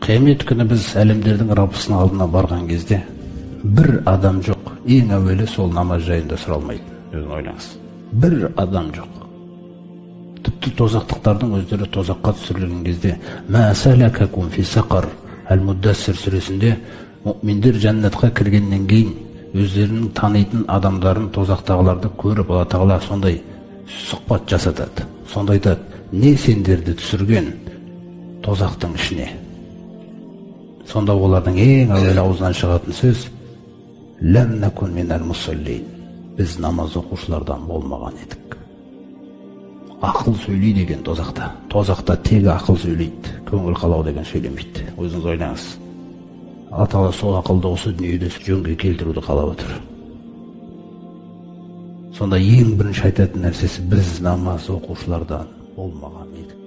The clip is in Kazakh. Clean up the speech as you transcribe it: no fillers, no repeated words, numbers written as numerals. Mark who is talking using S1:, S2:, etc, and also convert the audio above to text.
S1: Қиямет күні біз әлемдердің Раббысының алдына барған кезде бір адам жоқ, ең әуелі сол намаз жайында сұралмайды. Өзің ойлаңыз. Бір адам жоқ. Тіпті тозақтықтардың өздері тозаққа түсірілген кезде «Мә сәләкәкум фи сақар» Әл-Муддассир сүресінде мүминдер жәннатқа кіргеннен кейін өздерінің танитын адамдарын, тозақтағыларды көріп, Алла Тағала сондай сұхбат жасатады. Сонда айтады: не сендерді түсірген тозақтың ішіне? Сонда олардың ең әуелі аузынан шығатын сөз: «Ләм накун минал мусаллин», біз намаз оқушылардан болмаған едік. Ақыл сөйлейді екен тозақта. Тозақта тек ақыл сөйлейді, көңіл қалау деген сөйлемейді. Өзіңіз ойлаңыз. Алла Тағала сол ақылды осы дүниеде жөнге келтіруді қалап отыр. Сонда ең бірінші айтатын нәрсесі: біз намаз оқушылардан болмаған едік.